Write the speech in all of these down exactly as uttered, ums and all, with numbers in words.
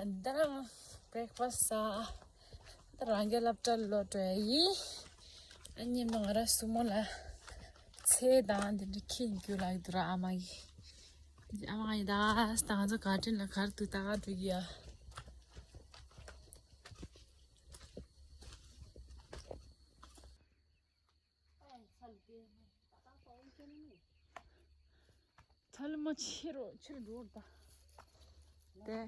ད་རང་བྷི་རེག་ཕ་སི་ཟ། ད་རང་གི་སློབ་གྲྭ་ལོག་འགྲོ་ཡ་ཡིན། ཨ་ནི་ང་རང་སུ་མོ་ལ་ཚལ་དང་དེ་འདྲ་ཁྱེར་རྒྱུ་ལབ་འདུག་ར། ཨ་མ་གིས། ཨ་མ་ཡིན་ད། ད་ང་ཚོ་གར་ཌེན་ལ་གར་འདུག་ད་ག་འགྲོ་གི་ཡ། ཚལ་མ་ཕྱི་རུ་ཕྱི་རུ་འགྲོ་ད། དེ་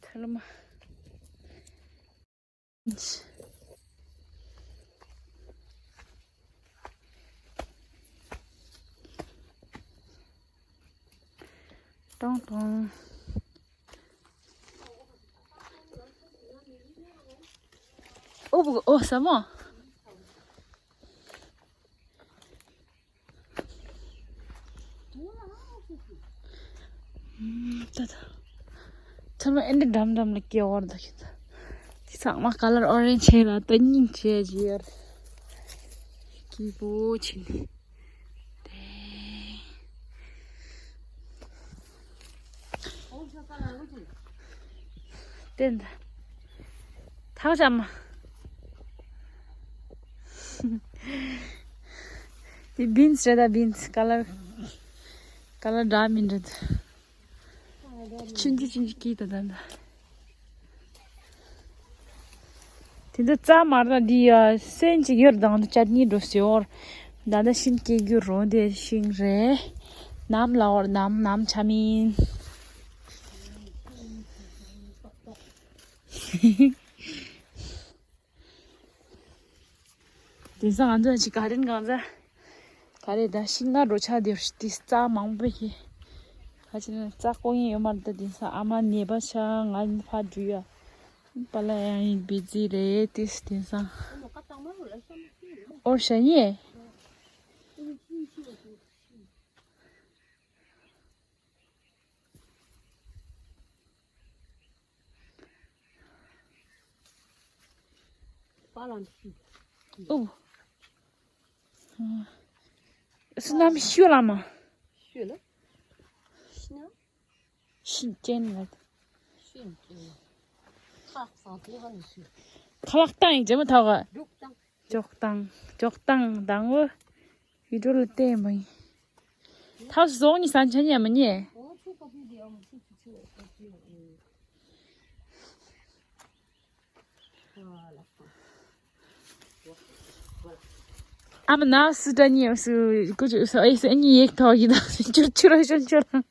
ཚལ་མ། ཏོང་ཏོང་། ཨོ་བུ་ཨོ་ཟ་མོ། ད་ད། ཚང་མ་ཨེ་འདྲ་འགྲམ་འགྲམ་ལ་སྐྱེ་བར་འདུག་གི་འདུག་དེ་ཚང་མ་ཀ་ལར་ཨོ་རེན་ཇི་ཆེ་ལ་ད་སྙིང་རྗེ་ཅིག་ཡོད་རེད། སྐྱིད་པོ་བྱས་ནས། དེ། བསྟན་ད། ཐག་ཆམ། དེ་བིན་སི་རེད་ད། བིན་སི་ཀ་ལར། ཀ་ལར་འདྲ་མི་འདྲ་ད། ཆུང་ཆུང་ཆུང་ཆུང་སྐྱེས་ད་ད་ད། དེ་འདི་རྩྭ་མར་དང་འདི་ཡ་སོན་ཅིག་ཡོད་དང་ཅ་ནི་འགྲོ་ཟེར་བར། ད་ལྟ་ཤིང་སྐྱེ་རྒྱུ་རོ་འདི་ཤིང་རེད། ནམ་ལ་བར་ནམ་ནམ་ཆ་མིན། དེང་སང་ང་ཚོ་ཅིག་ག་རེ་གང་ཚ། ག་རེ་ད་ཤིང་ནགས་འགྲོ་ཆགས་དེ་དེ་རྩྭ་མང་པོ་ཞིག་ཁ་ཅིག་ན་རྩྭ་བརྐོ་མཁན་ཡོད་མ་རེད་ད། དེང་སང་ཨ་མ་ནད་པ་ཆགས་ང་ཕར་འགྲོ་ཡ། པཱ་ལགས་ཡང་ཡིན་བི་ཛི་རེད་དེ་དེང་སང་། ཨོ་ཤ་ཉེ། པཱ་ལགས་ཤི། ཨོ། སུ་ནམ་ཤུ་ལ་མ། ཤུ་ལ། ཤི་ན། ཤིན་ཅན་ལ། ཤིན་ཅན། ཁ་སང་དེ་ཧ་ནི་ཤུ། ཁ་ལག་བཏང་ཡིན་ཇེ་མ་ཐག་ག་འབྲུག་བཏང་། ཅོག་བཏང་ཅོག་བཏང་དང་བོ། ཡུ་ཊུབ་ལ་བལྟས་མ་ཡིན། ཐབས་བཟང་ནི་ས་ཆ་ཉམས་མ་ཉེ། ཨ་མ་ན་སུ་ད་ཉེ་སུ་ཀུ་ཅུ་སུ་ཨེ་སུ་ཨ་ཉི་ཡེག་ཐོག་གི་ད་ཅུར་ཅུར་ཨ་ཤོན་ཅུར།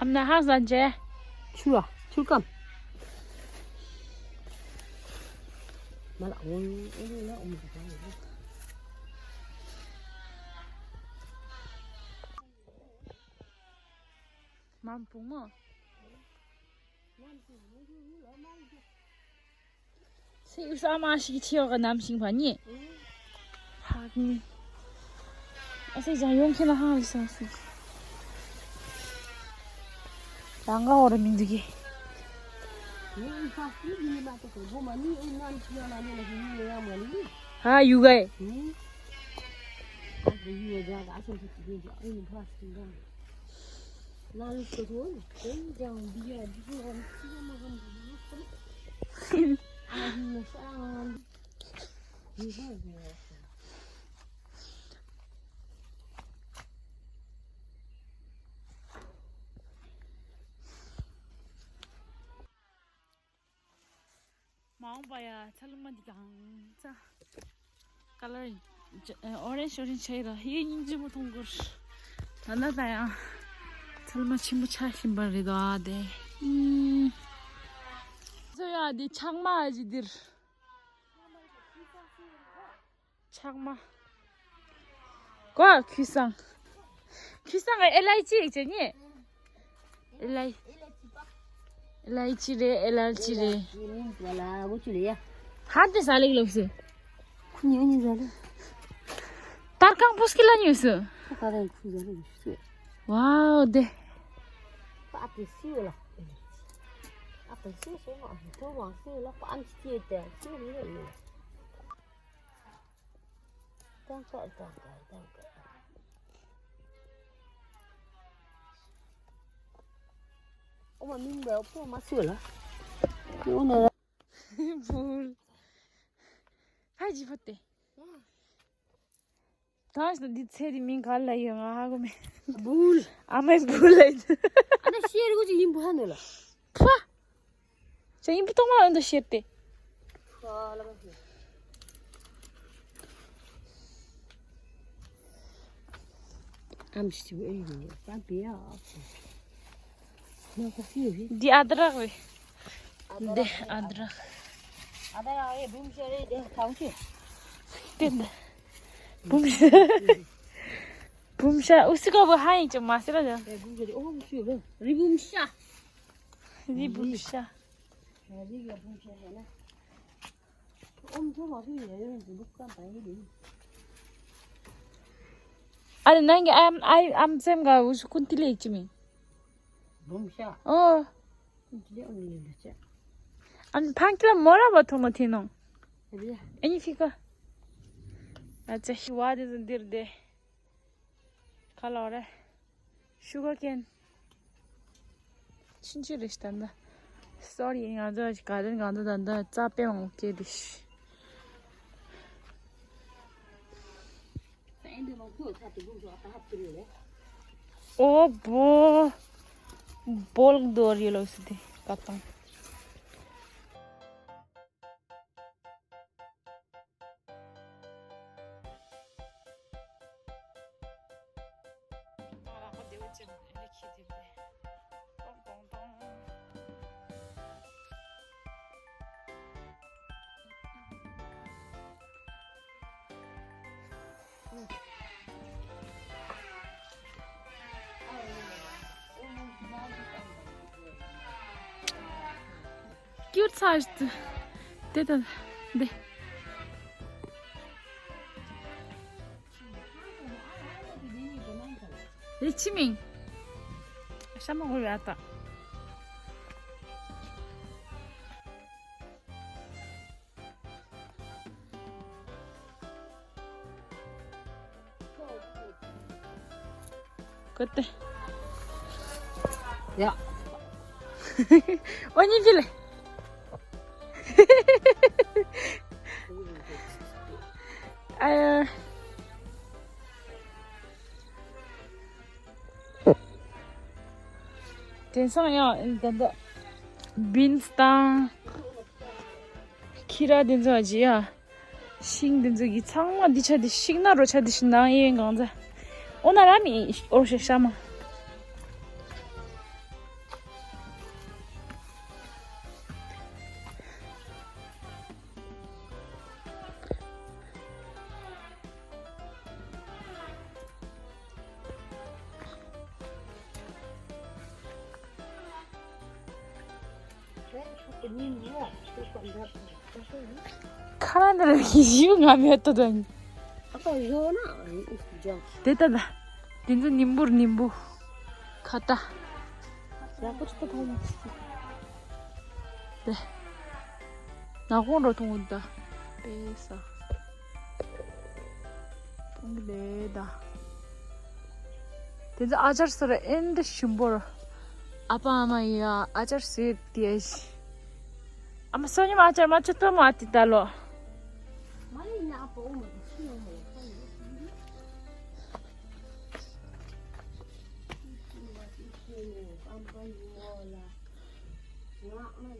ཨམ་ན་ཧང་སང་ཅེ། ཆུ་བ་ཆུ་སྐམ། མ་ལ་འོང་འོང་ལ་འོང་། མ་བུ་མོ། སེ་ཡུ་ས་མ་ཞིག་ཆེ་བ་ག་ནམ་ཞིག་བ་ཉེ། ཧག་ནི། ཨ་སེ་ཅང་ཡོང་ཁྱེད་ལ་ཧང་ལི་སང་སུ། རང་ག་འོ་ར་མི་འདུག་གི། ཧ་ཡུ་གའི། མ་འོངས་པ་ཡ་ཚ་ལུ་མ་འདི་གང་ཚ། ཀ་ལར་ཨོ་རེན་ཇི་ཨོ་རེན་ཇི་ཆེ་ར་ཧི་སྙིང་རྗེ་མོ་མཐོང་གོ། ད་ལྟ་ད་ཡང་ཚལ་མ་ཆེན་པོ་ཆགས་བཞིན་པ་རེད་དོ་ཨ་དེ། ཚོ་ཡ་དེ་ཆག་མ་ཨ་ཅི་འདིར། ཆག་མ། ཀོ་ཁུ་སང་། ཁུ་སང་གི་ཨེ་ལ་ཡི་ཅི་ཡིག་ཅེ་ཉེ། ཨེ་ལ་ཡི། ཨེ་ལ་ཡི་ཅི་རེད། ཨེ་ལ་ཡི་ཅི་རེད། ཧ་དེ་ས་ལེགས་ལོག་སུ། ཁུ་ཉོ་ཉོ་ཟ་ལེ། ཏར་ཁང་པུས་ཀི་ལ་ཉོས་སུ། ཁ་རེ་ཁུ་ཟ་ལེ་ཉོས་སུ། ཝའོ་དེ། པ་དེ་སི་ཡོ་ལ། ཤེས་ཤེས་མ་ཐོ་མ་ཤེས་ལ་པའམ་ཅི་ཅེས་ཏེ་ཤེས་མི་ཡོད་ཡོད། ཏང་ཀ་ཏང་ཀ་ཏང་ཀ། ཨོ་མ་མིང་བའི་ཕོ་མ་ཤེས་ལ། ཨོ་ན། བུལ། ཕ་ཇི་ཕོ་ཏེ། ད་འདི་ཚེ་འདི་མིང་ག་ལ་ཡོད་ང་ཧ་གོ་མེད། བུལ། ཨ་མའི་བུལ་ལ་ཡོད། ཨ་ན་ཤེས་རིག་ཅིག་ཡིན་བུ་ཧ་ནོ་ལ། ཕ། ཅང་ཡིན་བུ་ཏོང་མ་འོན་དུ་ཤེས་ཏེ། ཨམ་ཤི་ཨེ་ཡིན་ད་བི་ཡ། འདི་ཨ་དྲག་རེད། འདི་ཨ་དྲག་ཨ་དྲག་ཨེ་བུམ་ཤ་རེད་དེ་ཐང་ཆུ། དེ་འདི་བུམ་ཤ། བུམ་ཤ་ཨུ་སི་ཀ་བུ་ཧ་ཡིན་ཅི་མ་སི་ར་ཇ། ཨེ་བུམ་ཤ་རེད་ཨོ་བུམ་ཤ་རེད་རི་བུམ་ཤ། རི་བུམ་ཤ། རི་ག་བུམ་ཤ་ཧེ་ན། ཨོམ་ཐོ་མ་ཐོ་ཡ་ཡོ་འདི་བུ་ཀ་བ་ཡི་རེད། ཨ་རེ་ནང་གི་ཨམ་ཨའི་ཨམ་སེམས་ག་ཨུ་སུ་ཀུན་ཏི་ལེ་ཅི་མི། བུམ་ཤ། ཨོ། ཨ་ཕང་ཁྱི་ལ་མོ་ར་བ་ཐོ་མ་ཐི་ནོ། ཨེ་ནི་ཕི་ཀ། ཨ་ཙི་ཤི་བ་དེ་ཚོ་འདིར་བསྡད། ག་ལ་རེ། ཤུ་གར་ཀེན། ཕྱིན་ཆད་རེ་ཞིག་ད་ལྟ། སོ་རི་ང་ཚོ་ག་དེར་ང་ཚོ་ད་ལྟ་རྩྭ་དཔེ་མང་པོ་སྐྱེས་ཏེ། ཨོ་བོ། བོལ་དོ་རི་ལོ་སི་དེ་ཀ་ཏང་། ཀྱུར་ཚ་ཞིག་ཏུ། དེ་དང་། དེ། དེ་ཆི་མིང་། ཤ་མ་གོ་བའི་ཨ་ཏ། ཀོ་ཏེ། ཡ། ཨོ་ཉི་ཕི་ལེ། ཨ། དེང་སང་ཡང་ད་ལྟ་བིན་སི་དང་ཁི་ར་དེ་ཚོ་ཇི་ཡ་ཤིང་དེ་ཚོ་གི་ཚང་མ་འདི་ཆ་དེ་ཤིང་ན་རོ་ཆ་དེ་ཤིང་ནང་ཡིན་གང་ཚ། ཨོ་ན་ར་མི་ཨོ་ཤེ་ཤ་མ། ཁ་ན་ནི་ར་ཡིག་ཡུ་ང་མེད་ཏོ་དོན། ཨ་ཁ་ཡོ་ན་ཨ་ནི་ཨུ་ཇང་། དེ་ལྟ་ན། དེ་ཚོ་ནིམ་བུར་ནིམ་བུ། ཁ་ཏ། ཡག་པོ་ཅིག་ཏུ་ཐོང་མ་སི། དེ། ནག་ཁོང་འགྲོ་ཐོང་འུ་ད། པེ་ས། ཕུང་གི་ལེ་ད། དེ་ཚོ་ཨ་ཅར་སོ་ར་ཨེན་དེ་ཞིམ་པོ་ར། ཨ་ཕ་ཨ་མ་ཡ་ཨ་ཅར་སོ་ཡེ་ཏི་ཡ་ཤི། ཨ་མ་སོ་ཉི་མ་ཨ་ཅར་མ་ཆུ་ཏོ་མ་ཏི་ད་ལོ། མ་ཡིན་ན་ཨ་ཕ་ཨོ་མ་དེ་ཤི་ཡོང་མ་ཡོང་ཁ་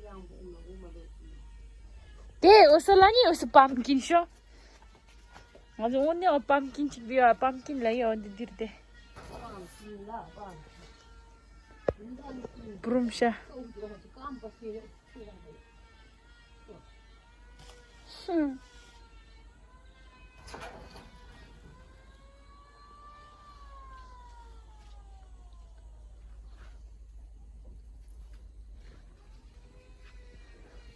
ཡོང་། དེ་འོ་ས་ལ་ནི་འོ་ས་པམ་ཀིན་ཤོ། ང་ཚོ་འོ་ནི་འོ་པམ་ཀིན་ཅིག་དེ་ཡ་པམ་ཀིན་ལ་ཡ་འོ་འདི་འདིར་དེ། བུ་རུམ་ཤ། ཧུམ།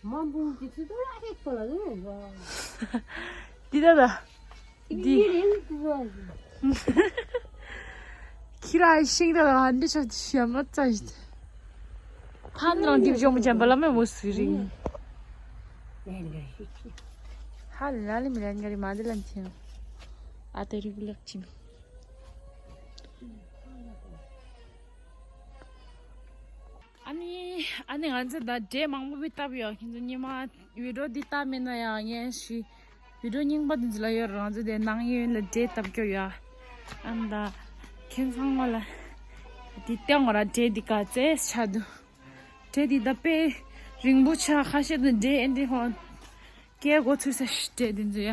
མ་འབུང་གི་ཚུལ་དུ་ལ་ཧེག་པ་ལ་ལུས་བ། འདི་ད་ད། འདི། ཁྱི་ར་ཤིང་ད་ལ་འདི་ཆ་ཞེ་མ་ཙ་ཡིན། ཁ་ནང་དེ་བྱུང་མི་ཅན་པ་ལ་མེ་མོ་སུ་རིང་། ཧ་ལ་ལི་མི་ལན་ག་རི་མ་དི་ལན་ཆིན། ཨ་ཏེ་རི་གུ་ལག་ཆིན། ཨ་ནི་ཨ་ནི་ང་ཚོ་ད་འབྲས་མང་པོ་བི་བཏབ་ཡོད། ཁྱེད་ཚོ་ཉི་མ་བི་ཌིའོ་འདི་བཏབ་མེད་ན་ཡང་ངས་ཞུ། བི་ཌིའོ་རྙིང་པ་འདི་ཚོ་ལ་ཡོད་རང་ཚོ་དེ་ནང་ཡོད་ལ་འབྲས་བཏབ་རྒྱུ་ཡོད། ཨ་ནི་ད་ཁྱེད་ཚང་མ་ལ་འདི་སྟེང་ངོ་ར་འབྲས་འདི་ག་ཚད་ཆ་འདུག་འབྲས་འདི་ད་དཔེ་རིང་པོ་ཆ་ཁ་ཤས་དུ་འབྲས་ཨེ་འདྲེ་ཧོ། སྐྱེ་འགོ་ཚུགས་ས་ཞིག་འབྲས་འདི་ཚོ་ཡ།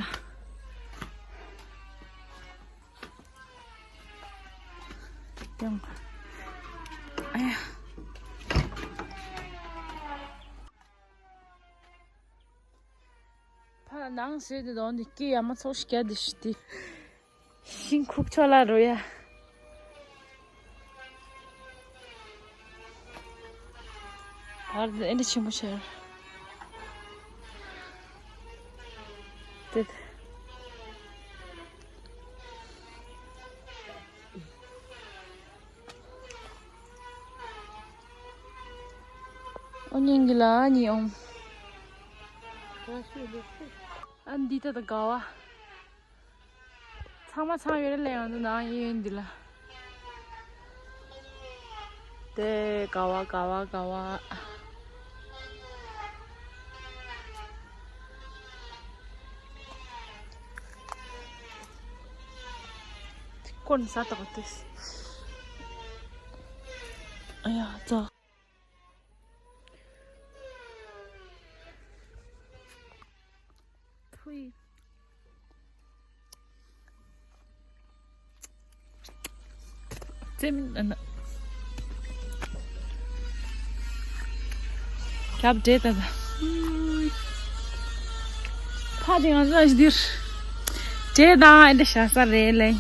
ཡང་། ཨ་ཡ། ཕ་ནང་བཟོས་ཏེ་དོན་དེ་སྐྱེ་ཡ་མ་ཚོགས་ཤིག་རྒྱ་དེ་ཞིག་དེ། ཤིང་ཁུག་ཆོ་ལ་རོ་ཡ། ཨར་ཨེ་འདྲ་ཆེན་པོ་ཆེ། དེ། ཨོ་ཉིན་གི་ལ་ཉི་ཨོམ། ཨ་འདི་ད་ད་ག་བ། ཚང་མ་ཚང་ཡོད་རེད་ལས་ཡང་དུ་ནང་ཡིན་ཡོད་འདི་ལ། དེ་ག་བ་ག་བ་ག་བ། ཀོན་ས་ཏོག་ཏེ། ཨ་ཡ་ཙོ། ཕུའི། ཙེ་མིན་ཨ་ན། རྒྱབ་འདྲེ་ད་ད། ཕ་དེ་ང་ཚོ་འདིར། འདྲེ་དང་ཨེ་འདྲ་བྱ་ས་རེད་ལེ།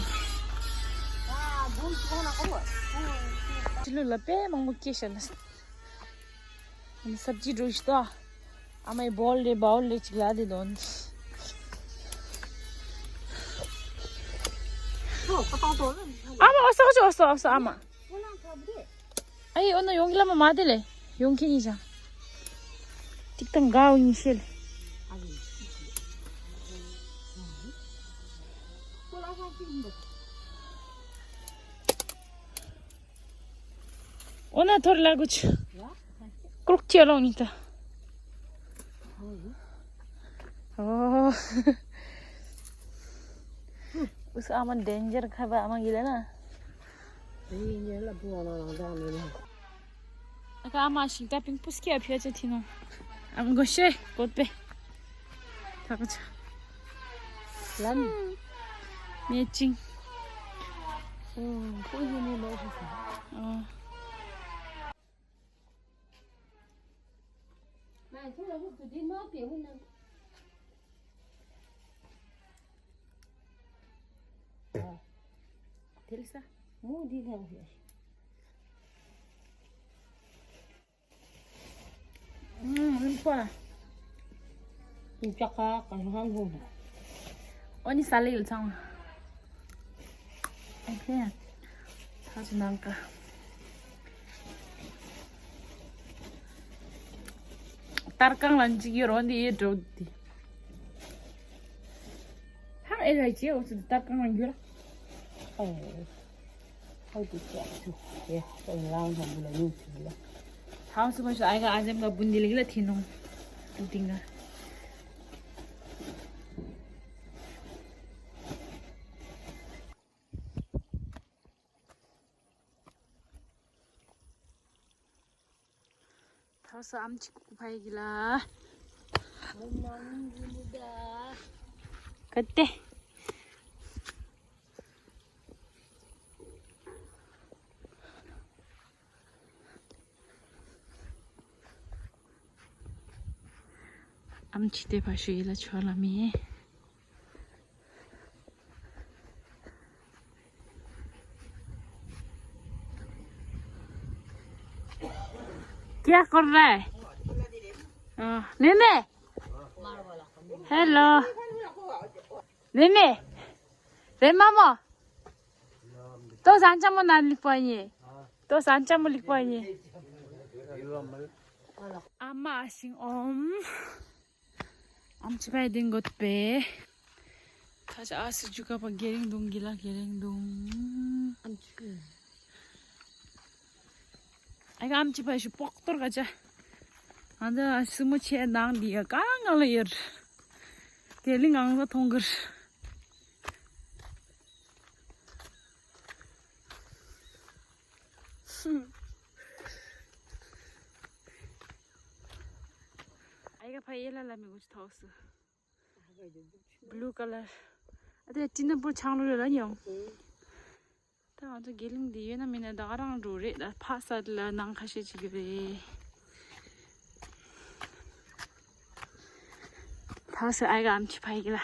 ཕྱི་ལོགས་ལ་དཔེ་མང་པོ་སྐྱེས་ཤག་ལ། ཨ་མ་སབ་ཇི་འགྲོ་ཤི་ཏོ། ཨ་མའི་བོལ་རེ་བའོལ་རེ་ཅིག་ལ་དེ་དོན། ཨ་མ་ཨོ་སོ་ཨོ་སོ་ཨོ་སོ་ཨ་མ། ཨ་ཡེ་ཨོ་ན་ཡོང་གི་ལ་མ་མ་དེ་ལེ། ཡོང་གི་ཡིན་ཅང་། ཅིག་དང་དགའ་བོ་ཡིན་ཤེས་ལེ། འོ་ན་ཐོར་ལ་གུ་ཆུ། ཀྲུག་ཅེ་ལོང་ཉིད་ད། ཨོ། ཨུ་སུ་ཨ་མ་ཌེན་ཇར་ཁ་བ་ཨ་མ་གི་ལ་ན། ཨ་ཁ་ཨ་མ་ཤིང་རྟ་པིང་པུ་སྐྱེ་ཕྱོགས་ཆ་ཐི་ནོ། ཨ་མ་གོ་ཤེ་གོ་པེ། ཐག་ཆ། ལན། མེ་ཅིང་། ཨོ། ཁོ་ཡིན་ནི་མ་ཤེས་སོང་། ཨོ། དེ་ལ་ས། མོ་འདི་ལ་ཡོད། ཨུམ། ཨུམ་པ། ཨུམ་ཅག་ཁ་གང་ཧང་ཧུ། ཨོ་ནི་ས་ལེ་ཡོད་ཚང་། ཨེ་ཧེ། ཐ་ཆུ་ནང་ཀ། ཏར་ཀང་ལན་ཅིག་ཡོད་རོ་འདི་ཡོད་འགྲོ་འདི། ཧང་ཨེ་ལ་ཅེ་འོ་ཚུ་ཏར་ཀང་ལན་འགྱུར། ཨེ། ཧོ་དེ་ཅག་ཆུ། ཨེ་ཧོ་ལང་ཧང་བུ་ལ་ཡོད་ཚུ་ལ། ཧང་སུ་མ་ཤོ་ཨའི་ག་ཨ་ཛེམ་ག་བུན་འདི་ལིག་ལ་ཐི་ནོ། བུ་ཏིང་ག། ཐོ་སོ་ཨམ་ཅིག་ཕ་ཡི་གི་ལ། ག་ཏེ། ཨམ་ཅིག་ཏེ་ཕ་ཤུ་ཡི་ལ་ཆོ་ལ་མི། क्या कर रहा है? हाँ, नहीं, नहीं। हेलो। नहीं, नहीं। रे मामा। तो सांचा मो नान लिख पाइए। तो सांचा मो लिख पाइए। ཨ་མ་ཨ་ཞིང་ཨོམ། ཨམ་ཆི་ཕའི་ཏིང་གོད་པེ། ད་ཆ་ཨ་སི་ཇུ་ཀ་པ་གེ་རིང་དུང་གི་ལ་གེ་རིང་དུང་། ཨམ་ཆི། ཨ་ཀ་ཨམ་ཆི་ཕའི་ཤུ་པོག་ཏོར་ག་ཆ། ཨ་ད་སི་མོ་ཆེ་ནང་འདི་ཡ་ཀ་ང་ལ་ཡོད། དེ་ལི་ངང་ལ་ཐོང་གིར། ཨ་ཡ་ཕ་ཡེ་ལ་ལ་མི་གུ་ཐོག་སུ། Blue color. ཨ་དེ་ཏི་ན་པུར་ཆང་ལུ་རེ་ལ་ཉོ། ད་ང་ཚོ་དགེ་ལིང་འདི་ཡོད་ན་མིན་ན་ད་ག་རང་འགྲོ་རེད། ད་ཕ་ས་ལ་ནང་ཁ་ཤས་ཅིག་རེད། ད་སུ་ཨའི་ག་ཨམ་ཆི་ཕའི་གི་ལ།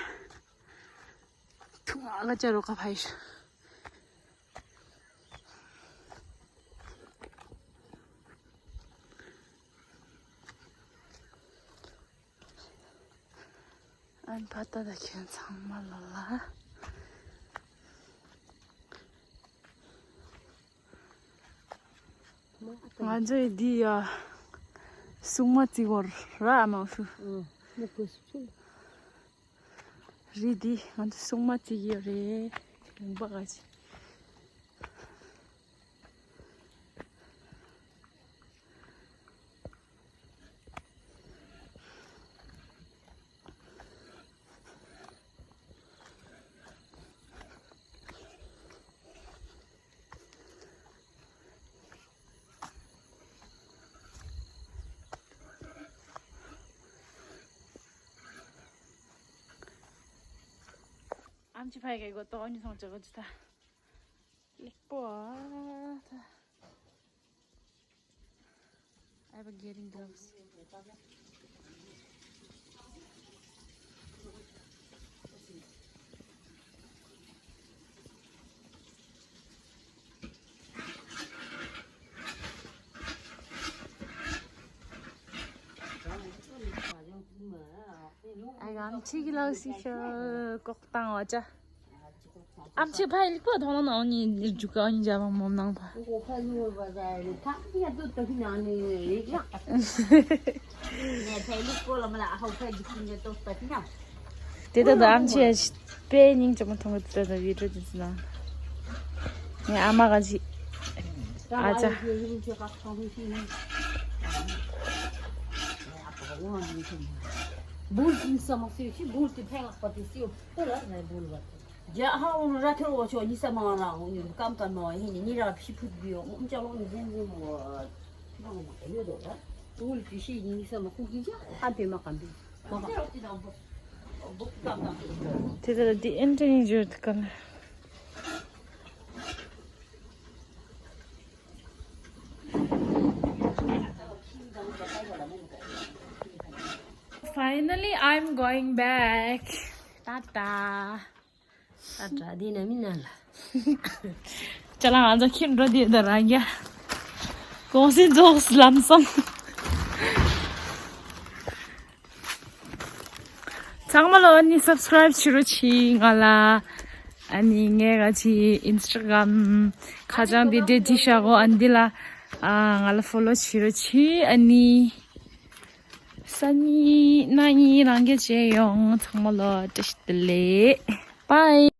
ཐུང་ཨ་ག་ཅ་རོ་ཁ་ཕའི་ཤ། ཨན་ཕ་ཏ་ད་ཁྱོད་ཚང་མ་ལ་ལ། ང་ཚོའི་འདི་ཡ་སྲུང་མ་རྩི་བོར་ར་མང་ཤུ། རི་འདི་ང་ཚོ་སྲུང་མ་རྩི་གི་ཡོད་རེད། ཡོང་པ་ག་ཅི། ཨམ་ཆི་ཕའི་གི་གོ་ཏོ་ཨོ་ནི་སོང་ཅི་གོ་ཅི་ད། ལེགས་པོ་ཨ་ད། I have a getting gloves. ཨ་ཡང་ཁྱི་གི་ལག་ཞིག་ཤོག་ལྐོག་བཏང་བ་ཅག་ཨམ་ཆི་ཕ་ཡི་ལིག་པ་ཐོང་ན་ཨོ་ནི་རྒྱུ་ག་ཨོ་ནི་འཇའ་བ་མོམ་ནང་ཕ། དེ་ལྟ་དུ་ཨམ་ཆི་ཡ་དཔེ་སྙིང་རྗེ་མོ་མཐོང་གི་དེ་ལྟ་བི་ཌིའོ་དེ་ཚོ་ན། ངའི་ཨ་མ་ག་ཅི། ཨ་ཅག་རྒྱ་ཧ་འུ་ར་ཐེར་འོ་ཆོ་གཉིས་ས་མ་ལ་འོ་ཡུ་ཀམ་ཀམ་མ་ཧེ་ནི་གཉིས་ར་ཕྱི་ཕུད་བི་འོ་ཅག་ལོ་ནི་བུ་བུ་འོ་ཅག་ལོ་ནི་བུ་བུ་འོ་ད་འུ་ལ་ཅི་ཤེས་ཡིན་གཉིས་ས་མ་ཁུག་གི་ཅག་ཨ་དེ་མ་ཀམ་བི་མ་ཀམ། དེ་ལ་དེ་ཨེན་ཏྲི་ནི་ཇོར་དུ་ཀམ། Finally, I'm going back. Tata. Tata, dina mina la. Chala anja kin ro di da rangya. Kongsi dos lamsam. ཚང་མ་ལོ་ཨ་ནི་སབ་སི་ཀ་རའིབ་བྱེད་རོགས་གྱིས་ང་ལ། ཨ་ནི་ངས་ག་ཅི་ཨིན་སི་ཊ་གྷ་རམ་ཁ་བྱང་འདི་འདྲས་འདི་བཞག་གོ་ཨ་འདི་ལ། ཨ་ང་ལ་ཕོ་ལོ་བྱེད་རོགས་གྱིས་ཨ་ནི། སང་ཉིན་གནངས་ཉིན་རང་གི་བྱེད་ཡོང་ཚང་མ་ལོ་བཀྲ་ཤིས་བདེ་ལེགས། Bye.